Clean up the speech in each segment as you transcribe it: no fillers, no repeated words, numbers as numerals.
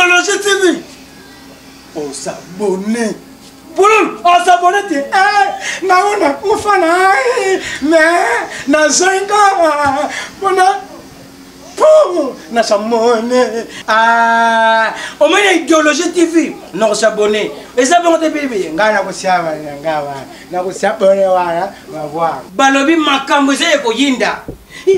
Idéologie TV. On s'abonne. Pululu, on s'abonne te. Eh, na ona kufa na mais na zenga pona pour na s'abonner. Ah, omoni Idéologie TV, na s'abonner. Eza bongo te bibi. Ngai na kosiaba ngai wana. Na kosabonner wana, va voir. Balobi makambo eza ya koyinda.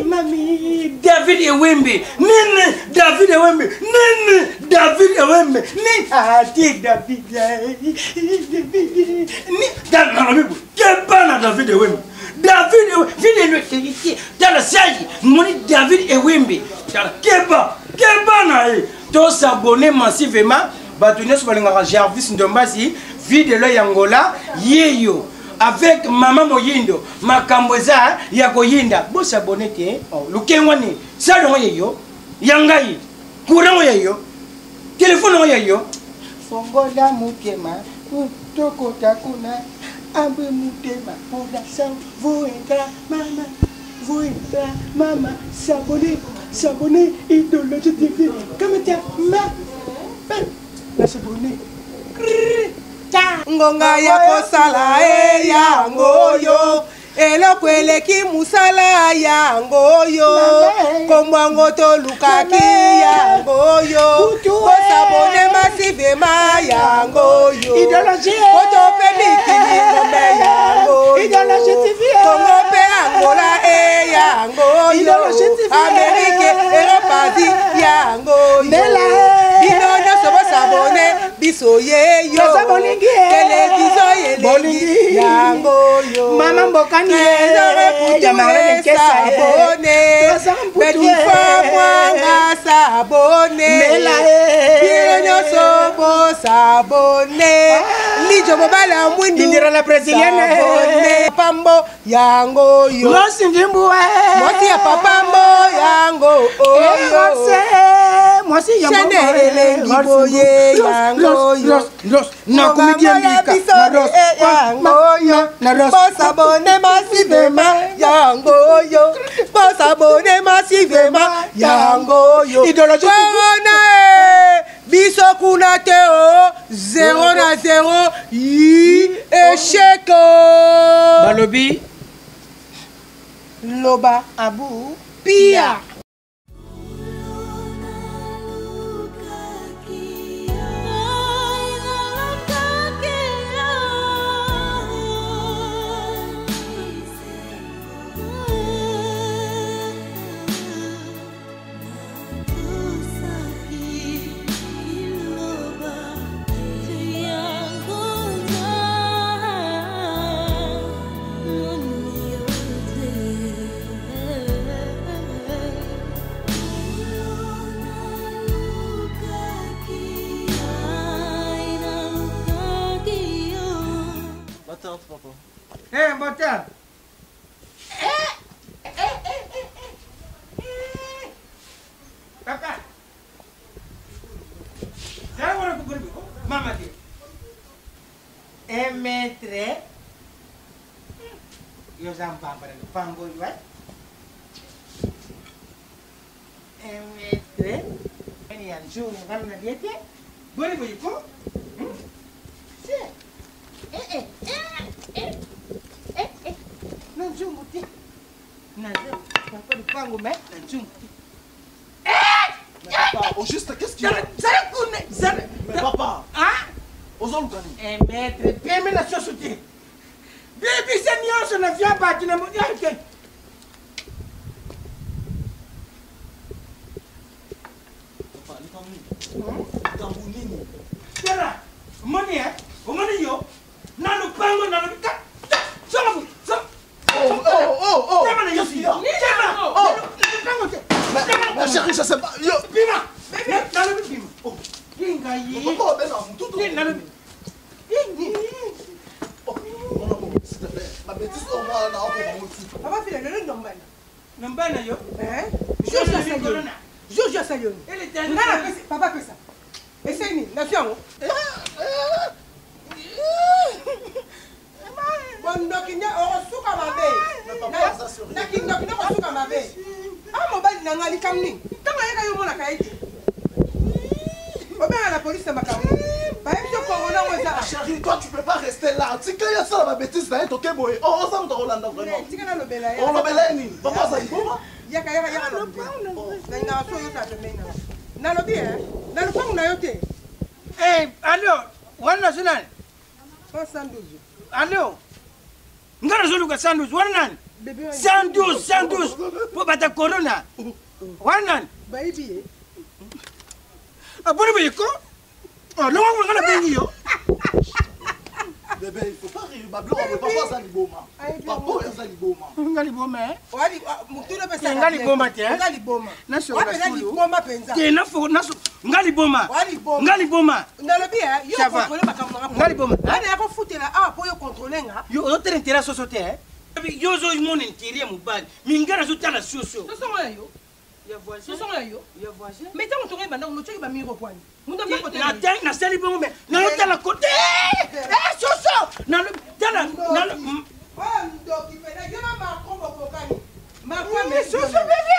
Mami David Ewembe nini David Ewembe nini David Ewembe nini ati ah, David David ni nalobi keba na David Ewembe David Ewembe vile tala siaji moni David Ewembe tala keba keba na ye to s'abonner massivement bato nyonso balingaka Jarvis Ndombasi vie de l'oeil Angola yeyo avec mama moyindo makambo eza ya koyinda bosabone te oh, lukengwa nini sale yango yeyo ya ngai courant yango yeyo telefone yango yeyo fongola motema tokota kuna ambe motema mpona sa voenga mama voenga mama sabone sabone idologie tv kamata ma na sabone Ngonga ya kosala e yango oyo eloko eleki mosala yango oyo kombo yango tolukaki yango oyo kosabone masivema yango oyo poto mpe mikili ngombe yango oyo kongo mpe angola e yango oyo amerike erope asie yango oyo bino nyonso bosabone biso ye yo televizio elengi yango yo mama mbokani sabone betifo mwanga sabone bino nyonso bosabone lijo mobali ya mwindu la pambo yango yo mwasi ndimbu mwasi ya papa mbo yango oyo mwasi ya chaîne elengi boye yango yo nakomidiembika yango yo bosabone masivema yango yo bosabone masivema yango yo idologie na e biso kuna te o 0 na 0 yi échec balobi loba abu pia Eh, bâtard. Papa. Zala wana kugoli mama te. Un mètre. Yo za mpamba na lupango oyo eh. Un mètre. Ni ya nzungu ngana na diete. Boni boye ko? Hmm? Se. Eh eh eh eh eh. Na nzungu te. Na papa lupango mais na nzungu te. Mais papa, au juste, qu'est-ce qu'il y a Zala kuna, zala. Mais papa, Ah? ozoluka nini Un mètre peme na soso te. Bebisa nyonso na via bato na mo- Ah, te. Papa, likambo nini likambo nini Tala, omoni eh? Omoni yo? Na lupango na lobi ta. ta, Songa boye, songa. Oh, oh, oh, oh Tama na yo. Qu'est-ce qu'il y a Tama. Oh. Lupango te. Mais, Tama. mais chérie, je sais pas. Yo Bima. Na lobi bima. Oh. Kinga ye. Papa, obenga motutu. Te, na lobi. Kingi. Oh, mon amour, s'il te plaît. Ma bêtise, au moins, na okoma motu. papa fila lelo ndombana Na mbana yo. jour asali yo jour asali yo Ele tani. nga napesi papa pesa esei nini nazwi yango bondoki nde okosuka mabe Mais papa, ça c'est na kindoki nde okosuka mabe a mobali na nga likambo nini ntango ayeka yo omonaka ye te Obenga la police na makambo. Bayebi so corona ngo eza. Chérie, toi tu peux pas rester là. Tika ya sala ba bêtise na ye toke boye. Oh, oza moto akolanda vraiment. Tika nalobela ye. Olobela ye nini? Papa aza liboma? Yaka yaka yaka na nalingaka so oyoka pembeni na nalobi e na lopango na yo te. Eh, allo, wana national. 112. Allo. Nga nazoluka 112 wana nani? 112 112 po bata corona. Wana nani? Bayibi ye. Aboni boye ko? Longo kuna nga nabengi yo. Bébé, il faut pas rire. Bablo, papa aza liboma. Papa oyo aza liboma. Nga liboma eh? Mutuna pesa. Nga liboma te. Nga liboma. Nasokola Wapena sulu. liboma penza. Te nafo naso nga liboma. Wa liboma. Nga liboma. Nalobi eh, yo Ça va. contrôler makambo na nga. Nga liboma. Nga na yako futela awa po yo contrôler nga. Yo ozotala intérêt ya soso te eh? Yo ozomona intérêt ya mobali. Mais nga nazotala soso. Soso ya yo. Ya voisin. Soso ya yo. Ya voisin. Mais ntango tongo ebanda onotiaki bamiro pwani. Mutu ambi kote. Na nasali bongo mais nazotala kote. Eh soso. Nalobi tala nalo Oyo ndoki pena yo na Macron bokokani. Macron Mais soso bébé.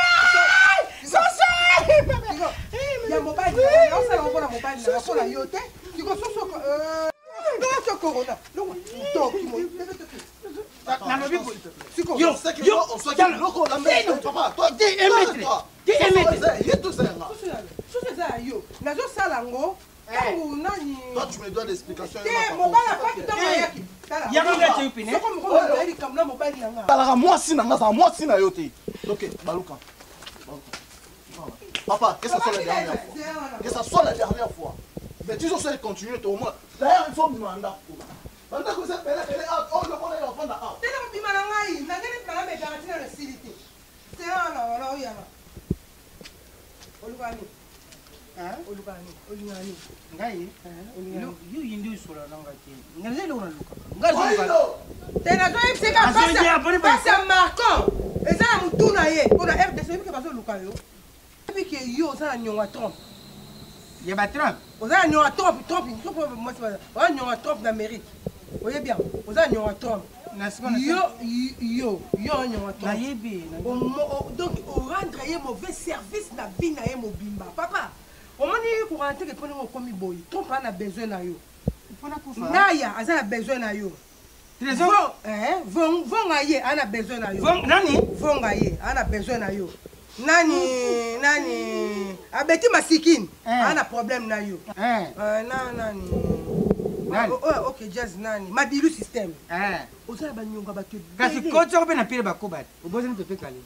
Soso. Ya mobali na yo, osala ngo mpona mobali na yo, mpona yo te. Siko soso soso corona. Longo ndoki mo. Nalobi boye. Siko Yo, C'est que yo, on soit tala. biloko la mère, papa. Toi, Te un mètre. Te un mètre. Ye tout ça nga. Soso ya soso eza ya yo. Nazosala ngo ntango nani. Toi, tu me dois des explications. Te mobali afaki ntango ayaki. Tala. Yango ngai atie yo pene. Soko mokolo azali likambo na mobali na nga. Talaka mwasi na nga, azala mwasi na yo te. Ok, baluka. Baluka. Papa, que ça soit la dernière fois. Que ça soit la dernière fois. Mais tu sais, continuer au moins. D'ailleurs, il faut me demander. Bandako eza pele pele ah oh lokola ya ofanda ah. Tena kobima na ngai na ndenge malamu garanti na esili te. Tena wana wana oyana. Oluka nini? Oluka nini? Olinga nini? Ngai Olinga nini? yo yindi osola na ngai te. Ngai naza eloko nalukaka. Ngai nazoluka. Oyo. Te nazoyebiseka Azoya, boni boye. pasi ya Marcon eza na motu na ye mpona RDC oyebi ke bazoluka yo. Oyebi ke yo oza na niongo ya Trump. Ya ba Trump. Oza na niongo ya Trump, Trump, Trump oyo mwasi baza. Oza na niongo ya Trump na Amérique. Oyebi yango? Oza na niongo ya Trump. Na sikoyo na Yo, yo, yo oza niongo ya Trump. Nayebi. Donc orendre ye mauvais service na vie na ye mobimba papa omoni kokana teke mpo ndenge okomi boye trompe aza na besoin na yo Mpona kufa. Naya aza na besoin na yo. Trésor. Vonga ye aza na besoin na yo. Vong nani? Vonga ye aza na besoin na yo. Nani nani abeti masikini aza na problème na yo. Eh. Na nani Nani? Oh, ok jazz nani madilu système Eh. oza na banyonga bato Kasi ebele. koti soko mpe na pire bakoba te. Obosani pepe kale.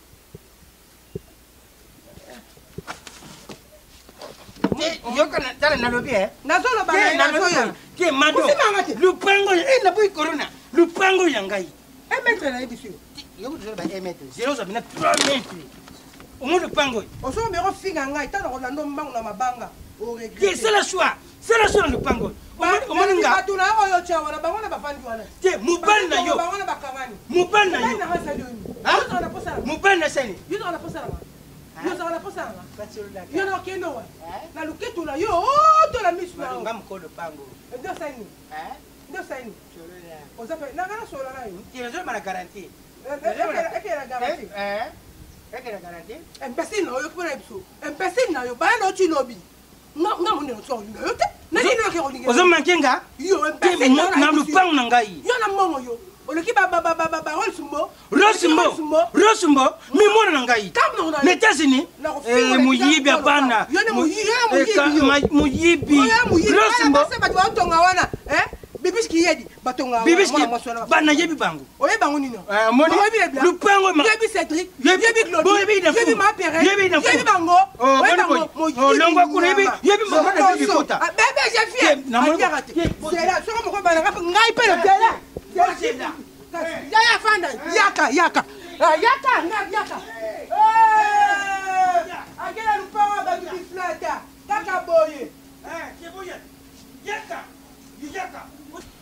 Te yoka na tala nalobi eh. Nazoloba Te na ye nalobi nazoya. te mado. Osimanga te. Lupango eh naboyi corona. Lupango ya ngai. Un mètre nayebi biso yo. Yo tozala ba 1 mètre. Zéro ozwa bina 3 mètre. Omoni lupango oyo. Osoko mero finga ngai ntango nakolanda mbangu na mabanga. Te sala choix. Sala choix na lupango oyo. Omoni nga. Bato na oyo otya wana bango na bafandi wana. Te mobali na yo. Bango na bakangani. Mobali na Mobali yo. na ngai asali oyo nini? Hein? Yo ozala na posa na nga. Mobali na sani. Yo ozala na posa na nga. Yo ozala na posa na nga. Yo na okende wa. Na luketu na yo to na misu na yo. Nga mokolo lupango. Nde osali nini? Nde osali nini? Oza pe na nga nasola na yo. Te nazoloba na garantie. Ekele na garantie. Ekele na garantie. Imbécile na yo oyoki mpona biso. Imbécile na yo baya na oti lobi. Nga nga monene otika kolinga yo te. Nani nini oke kolinga? Ozo manke nga? Yo Te imbécile na yo na lupango na ngai. Yo na mbongo yo. Oleki ba ba ba ba ba Rolls Mbo. Rosimbo, Rosimbo, mi mwana na ngai. Ntango na Na États-Unis, Nakofinga eh, moyibi ya bana. Yo nde moyibi, yo Eh, moyibi yo. moyibi. Oyo moyibi. Rosimbo, Bana basi bato batonga wana, eh? Bibishi kiyedi batonga wana. bibiski, Mwana mwasi wana bana yebi bango. Oyebi bango nini? Eh, omoni? Oyebi lebla? Lupango ma- Yebi Cédric, Yebi- yebi Glody, Boyebi na yebi Fu. Mapere, Yebi na Fu. yebi bango, Oh, oyebi boni bango, boye. Oh, longwa kuna, yebi- yebi bango na Lokoso. yebi kota. Ah, bébé, je viens. Ye, namoni- Aliaka te. Ye, Zela, soko moko bana nga- ngai mpe na zela. Zela. Yaya fanda, yaka, yaka. Ah, yaka, nga yaka. Eh, akela lupango bato biflata, kaka boye. Eh, keboya. Yaka. Yaka.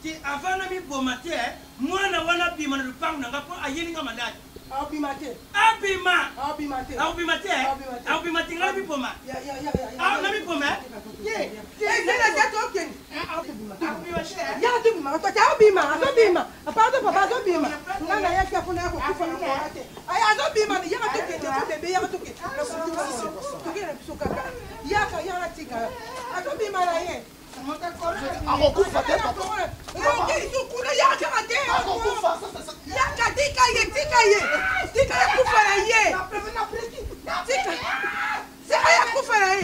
Te avant na miboma te, eh, mwana wana abima na lupango na nga mpo ayeli nga maladi. Abima te. Abima. Abima te. Akobima te, eh? Abima te. Akobima te, nga na miboma. Ya, ya, ya, ya, ya. Ah, na miboma, eh? Te, te, Eh, zela, zela, tokende. Akobima te, eh? Yaka tobima, bato ati azobima, azobima. Pardon papa, azobima. Nga nayaki afuna ya kokufa na kora te. Ay, azobima, yaka tokende, ko bebe, yaka tokende. Tokende. biso kaka. Yaka, yaka tika. Azobima na ye. Akokufa te papa. Kuna yaka kaka te. Akokufa. Yaka tika ye, tika ye. Tika ye kufa na ye. Tika. Tika ye kufa na ye.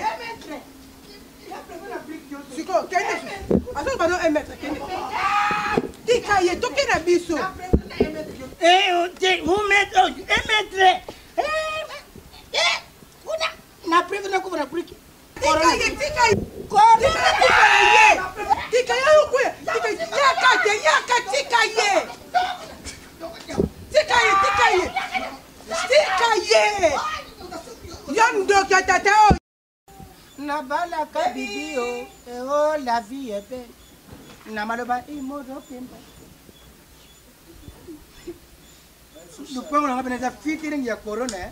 Sikoyo kende. Azoloba no 1 mètre kende. Tika ye toke na biso. Eh, te, un mètre, oh, un mètre. Eh, eh, kuna na preve na kufa na briki. Tika ye, tika ye. Tika ye kufa na ye. Tika ye okuya. Tika ye, yaka te, yaka tika ye. Tika ye, tika ye. Tika ye. Yo ndoki ya tata oyo. Nabalaka bibi o, eh, oh, la vie est belle. Na maloba imoro pemba. Lupango nanga pene eza featuring ya corona. Eh.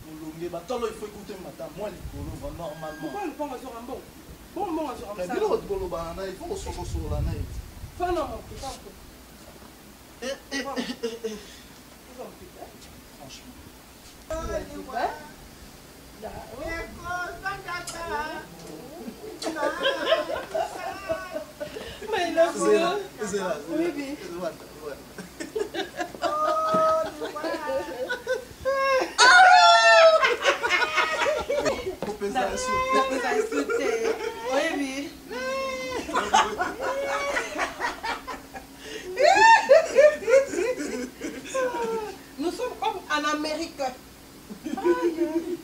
Molonge batolo il faut écouter mata moi likolo va normalement. Pourquoi lupango azwaka mbongo? Bongo mbongo azwaka mosala. Biloko bolobana na il faut kosokosolola na ye. Fana moto, fana moto. Eh, eh, eh, eh. Franchement. Zela, zela, zela. Oyebi. Nous sommes comme en Amérique.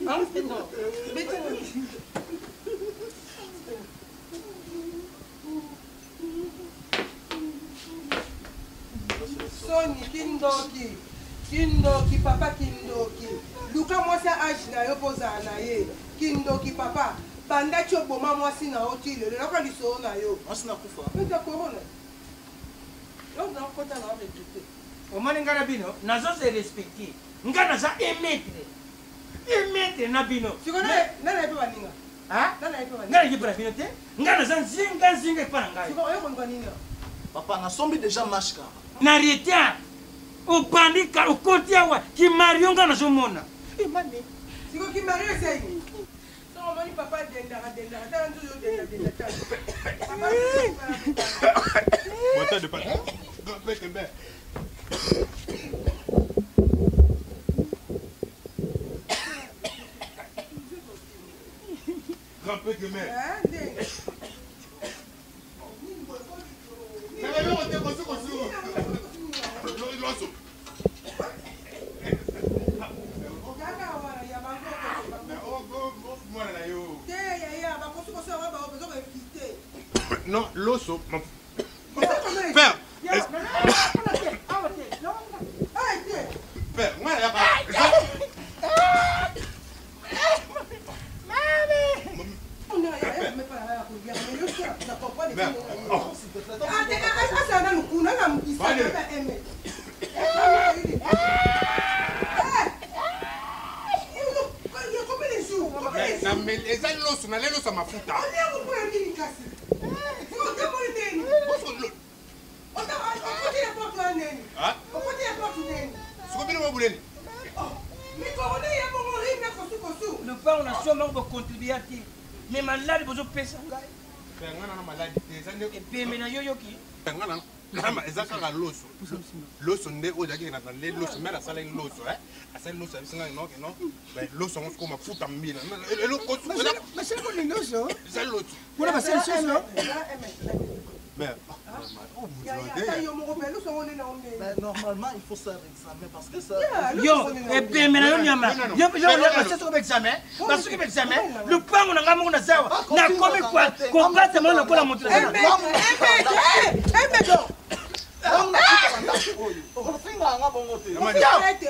Ah, c'est non. Mais Soni kindoki kindoki papa kindoki luka mwasi ya age na yo mpo ozala na ye kindoki papa banda ti oboma mwasi na yo ti lelo eloko lisolo na yo mwasi nakufa peta corona donc nakota na regrete. Omoni ngai na bino nazo se respecter, ngai naza un mètre, un mètre na bino. Sikoyo nani ayebi baninga? Nani ayebi baninga? Ngai nayebi na bino te, ngai naza nzinga nzinga epa na ngai. Sikoyo oye koluka nini awa? Papa nasombi deja marche car. Na retard obandi okoti awa kimario ngai nazomona. Eh mami. Sikoyo kimario eza nini? Soki omoni papa adendaka dendaka tala nzuzi odenda denda tala. Papa Bota de pa. Peke be. Grand peke me. Ndenge. Loso. Non, loso. Père. Père, moi, il y a pas. Eza loso nale loso ya mafuta. Siko bino bobuleni. Lupango na so moko bocontribua te me maladi bozopesa ngai. Nga nana maladi te eza nde ebembe na yo yoki. Nga nana eza kaka loso. Loso nde oyo ezalaki na le loso mère asalaki loso eh asali loso abisi ngai non non loso yango sikoyo mafuta mbila eloko basali koni loso eza loso kuna basali soso. Mais, normalement, il faut ça examen parce que ça. Yo, ebembe na yo nyama. Yo yo basali ko examen, basali ko examen. Lupango na ngai moko na zawa. Nakomi kwa kokata mwana lokola moto na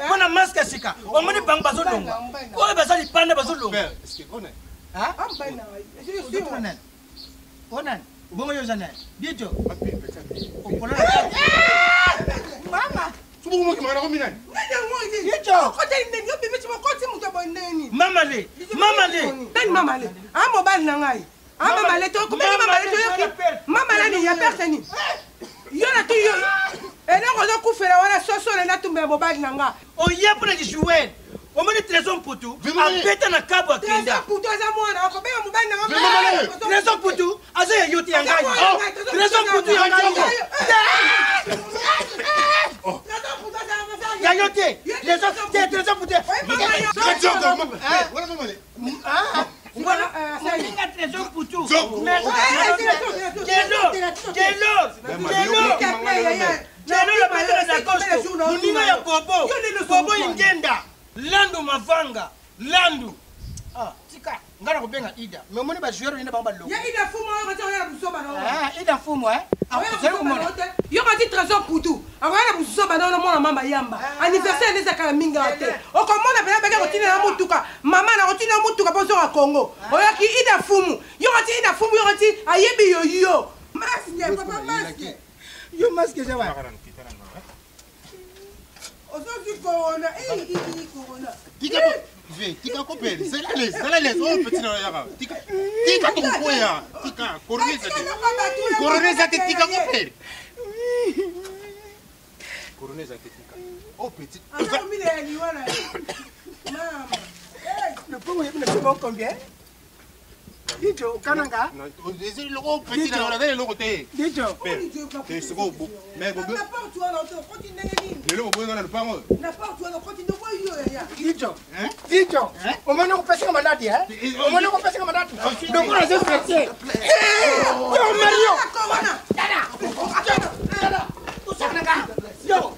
mpona maske ya sika omoni bango bazolongwa oyo baza libanda bazolongwa onani bongo yo oza nani bito mama le mama le nani mama le a mobali na ngai a mama le tokomeli mama le toyoki mama nani ya perte nini. Yo na tu yo. Eloko ozokufela wana soso na natumba ya mobali na nga. Oye mpo na kijouel. Omoni Trésor Mputu abeta na kabo akenda. Trésor Mputu aza mwana okobenga mobali na nga. Trésor Mputu aza ya yo te ya ngai. Trésor Mputu ya ngai. Ya yo te. Trésor te Trésor Mputu. Moninga Trésor Mputu. Kelo kelo kelo. Lelo la bandera za Costo, moninga ya Bobo, Bobo Ingenda, Landu Mavanga, Landu. Ah, tika, nga na kobenga Ida. Mais omoni ba joueur nde bango balongo. Ya Ida Fumu oyo batia ya buzoba na Ah, Ida Fumu eh. Ah, komona. Yo kati Trésor Putu, akoya na buzoba na mwana mama yamba. Anniversaire nde ezakala mingi awa te. Okomona pena bake kotina na mutuka. Mama na kotina na mutuka mpo ozonga Congo. Oyoki Ida Fumu. Yo kati Ida Fumu yo kati ayebi yo yo. Masque, papa masque. Yo masque eza wapi? Ozozwi corona, eh, corona. Tika ve, tika kopele. Zala les, zala les. Oh petit na yaka. Tika. Tika tokokwea. Tika corona eza te. Corona eza te tika kopele. Corona eza te tika. Oh petit. Aza komile ya liwa na ye. Mama. Le pauvre yebi na biso combien? Dijo, okananga. Eza eloko petit na eza eloko te. Dijo. Te sikoyo mais bobe. Na porte wana okoti ndenge nini? Lelo boboyi na lopango. Na porte wana okoti ndenge oyo yaya. Dijo. Dijo. Omoni okopesaka maladi eh? Omoni okopesaka maladi. Lokola azo fete. Yo Mario. Tala. Tala. Osakanaka. Yo.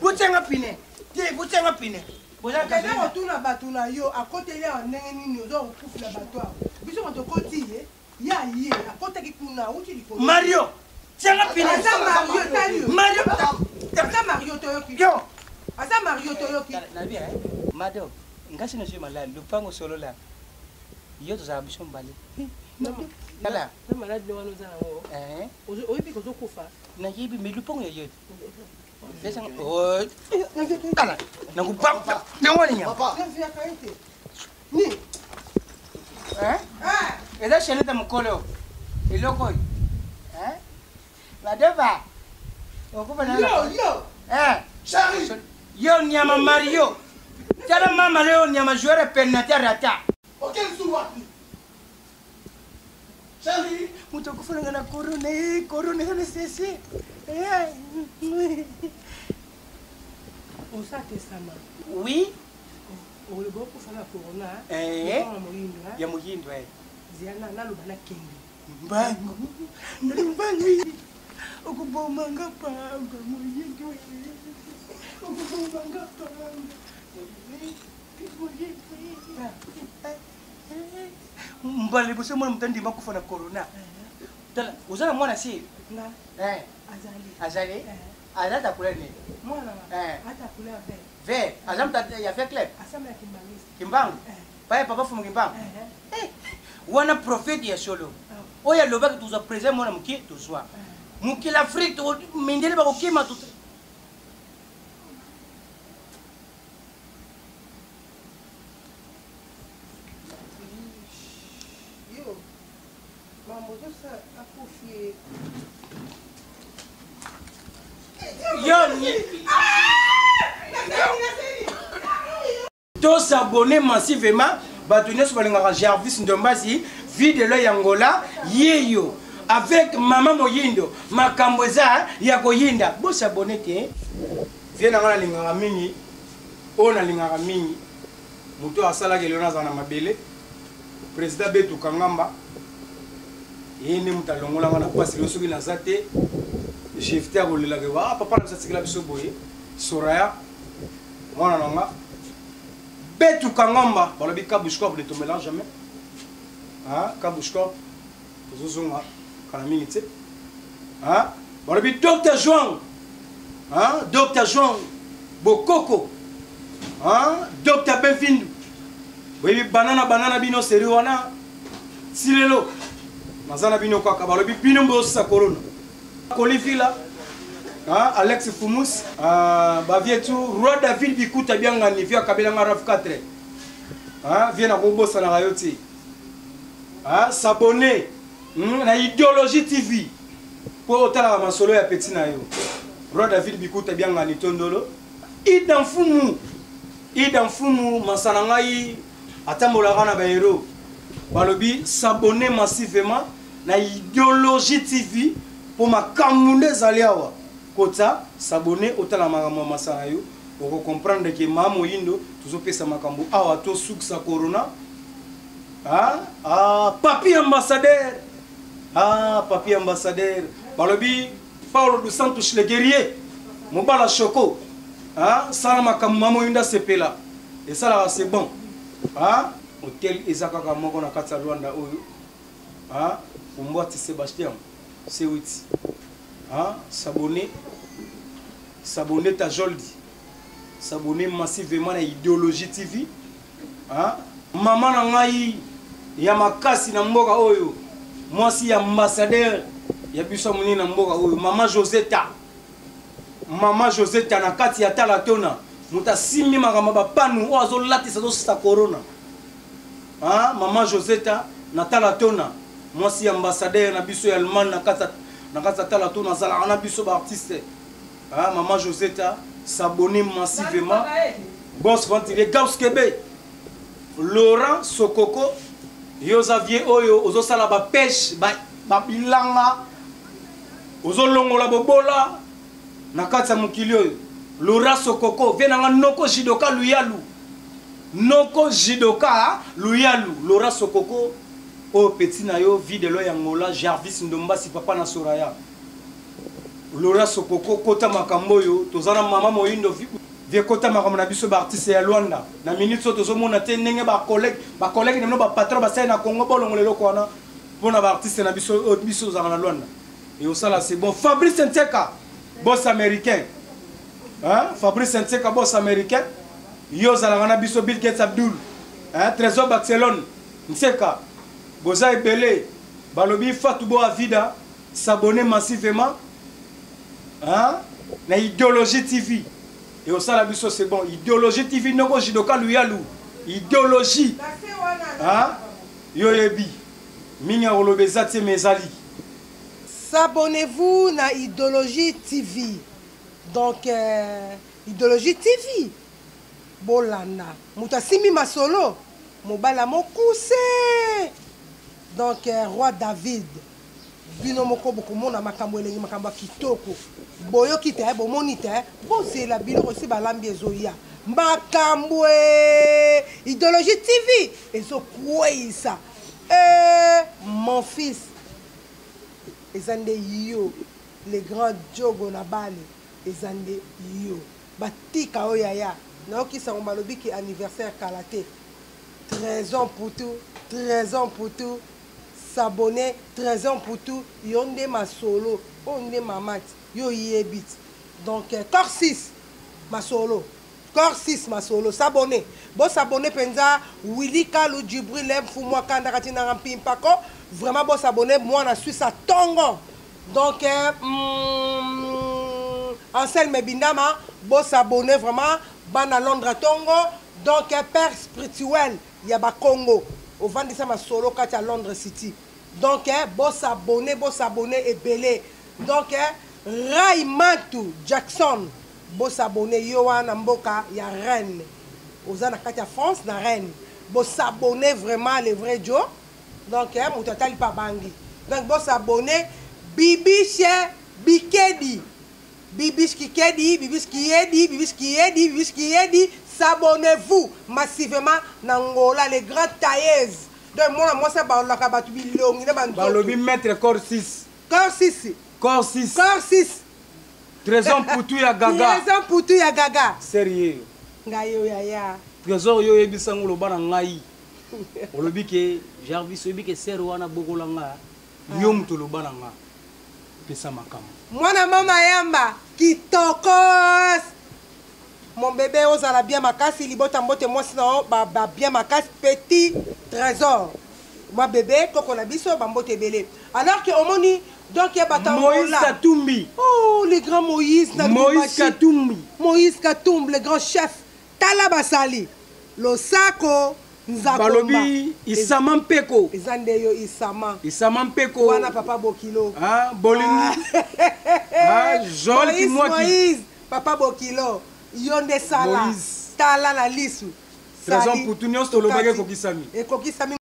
Botianga pine. Te botianga pine. Okende kotuna bato na yo akoteli awa ndenge nini oza kokufela bato awa biso moto okoti ye ye aye akotaki kuna auti likolo Mario tianga pine aza Mario tali yo Mario aza Mario toyoki yo aza Mario toyoki nabi eh mado ngasi na zwi malali lupango solola yo tozala biso mibale tala na maladi wana oza nango oyebi kozokufa nayebi me lupango ya yo tala nakupapa yango wana nyama eza chenete mokolo eloko oyo badova okufa yo nyama mario tala mama leo nyama joueur penalty rata moto akufa na corona corona eza na sese osa testament oui oloba okufa na corona ya moyindo ya moyindo ziana naloba nakende mbangu mbangu okobomanga pamba moyindo okobomanga pamba mbala liboso mwana moto andima kufa na corona tala oza na mwana si azali aza ta couleur nini vert aza moto ya vert club kimbangu paye papa fumu kimbangu wana prophète ya solo oyo alobaki tozwa président mwana moke tozwa mokili afrique mindele bakokima Yo, mambo ozosala akufi ye. Yo ni to s'abonner massivement bato nyonso balingaka Jarvis Ndombasi vie de l'oeil Angola yeyo avec mama moyindo makambo eza ya koyinda bosabone te vie na ngai nalingaka mingi oyo nalingaka mingi moto oyo asalaka elelo nazala na mabele président betu kangamba ye nde moto alongola nga na mpasi lelo soki naza te jefte akolelaka ah, papa na biso atikela biso boye soraya mwana na nga betu kangamba balobi kabushkop ne tombela jamais ah, kabushkop tozozonga kala mingi te ah, balobi dr joang ah, dr joang bokoko ah, dr benvindu boyebi banana banana bino seri wana ti lelo naza na bino kaka balobi bino bosisa corona kolivila ah, alex fumus ah, bavie tu roi david bikuta biangani vie akabelanga raf 4 ah, vie nakobosanaka yo te ah, s'abonner na idéologie tv. Mpo otalaka masolo ya petit na yo. Roi David Bikuta Biangani Tondolo. Ida Mfumu. Ida Mfumu masa na ngai atambolaka na ba héros. Balobi s'abonner massivement na Idéologie TV mpo makambo nde ezali awa. Kota s'abonner otala makambo ya masa na yo. Oko comprendre que ma moyindo tozopesa makambo awa tosukisa corona. Ah, ah, papi ambassadeur. Ah, papi ambassadeur. Balobi Paulo dos Santos le guerrier. Mobala Choco. Ah, sala makambo ma moyindo asepela. Esalaka c'est bon. Ah, hotel eza kaka moko na kati ya Luanda oyo. Ah, Ombwati Sebastien. C8. Ah, s'abonner. S'abonner ta Joldi. S'abonner massivement na Idéologie TV. Ah, mama na ngai ya makasi na mboka oyo. Mwasi ya ambassadeur ya biso monene na mboka oyo, mama Joseta. Mama Joseta na kati ya Talatona. Moto asimbi makambo bapanu oyo azolatisa azosisa corona. Ah, mama Joseta na Talatona, mwasi ya ambassadeur na biso ya Allemagne na kati na kati ya Talatona azalaka na biso ba artiste. Ah, mama Joseta s'abonner massivement. Boss Ventilier Gauss Kebe. Laurent Sokoko yo oza vieux oyo ozosala ba pêche ba, ba bilanga ozolongola bobola na kati ya mokili oyo. Laurent Sokoko vie nanga noko Jidoka Luyalu. Noko Jidoka Luyalu Laurent Sokoko oyo petit na yo vie de lo ya Angola Jarvis Ndombasi papa na Soraya. Laurent Sokoko kota makambo oyo toza na mama Moyindo vie kota makambo na biso ba artiste ya Luanda na minute oyo tozomona te ndenge ba collègue ba collègue na bino ba patron basali na Congo bolongola eloko wana mpona ba artiste na biso oyo biso tozalaka na Luanda et osala c'est bon. Fabrice Nteka boss américain, hein? Fabrice Nteka boss américain, yo ozalaka na biso Bill Gates Abdul, hein? Trésor Barcelone Nteka boza ebele balobi Fatou Boa Vida s'abonner massivement, hein? Na Idéologie TV et osala biso c'est bon. Idéologie TV noko Jidoka Luyalu Idéologie, hein? Yo yebi mingi akoloba eza te mais ezali. S'abonnez-vous na Idéologie TV. Donc Idéologie TV bolanda moto asimbi masolo mobala mokuse. Donc roi David bino moko bokomona makambo elengi makambo ya kitoko boyoki te bomoni te bozela biloko esi balambi ezoya makambo e Idéologie TV ezokweyisa mon fils eza nde yo le grand Diogo na bale eza nde yo batika oyo yaya nayoki sango balobi ki anniversaire kala te 13 ans pour tout 13 ans pour tout s'abonner 13 ans pour tout yo nde masolo oyo nde mamati yo yebi donc corps 6 masolo corps 6 masolo s'abonner bo s'abonner penza Willy Kalu Djibril Mfumwa Kanda katinanga mpimpako vraiment bo s'abonner mwana Suisse à tongo donc Anselme Bindama bo s'abonner vraiment bana Londres tongo donc père spirituel ya ba Congo ovandisa masolo kati ya Londres City donc bo s'abonner bo s'abonner ebele donc Ray Matu Jackson bo s'abonner yo wana mboka ya Rennes oza na kati ya France na Rennes bo s'abonner vraiment le vrai Joe donc moto atali pa bangi donc bo s'abonner Bibiche Bikedi Bibiche Kikedi Bibiche Kiedi Bibiche Kiedi Bibiche Kiedi s'abonnez-vous massivement na Angola les grands tailleuses donc mona mwasa balaka batu bilongi na banzoto balobi maître corps 6 corps 6 corps 6 corps 6 Trésor Poutou ya Gaga. Trésor Poutou ya Gaga. Sérieux. Ngai yo yaya. Trésor yo yebisa ngo loba na ngai. Olobi ke Jarvis oyebi ke sœur wana bokola nga. Yo muto loba na nga. Pesa makambo. Mwana mama yamba kitokos. Mon bébé ozala bien makasi libota mbote mwasi na yo ba, ba bien makasi petit trésor. Moi bébé koko na biso ba mbote ebele. Alors que omoni donc ya bato Moïse Katumbi. Oh le grand Moïse na Moïse Katumbi. Moïse Katumbi le grand chef. Tala basali. Losako. Nzakomba. Balobi Isama Mpeko. Eza nde yo Isama. Isama Mpeko. Wana papa Bokilo. Ah, bolingi. Ah, Joël Moïse, Kimwaki. Moïse, papa Bokilo. Yo nde sala. Moïse. Tala na lisu. Trésor Sali. Mputu nyonso tolobaki Tokati. ekokisami. Ekokisami.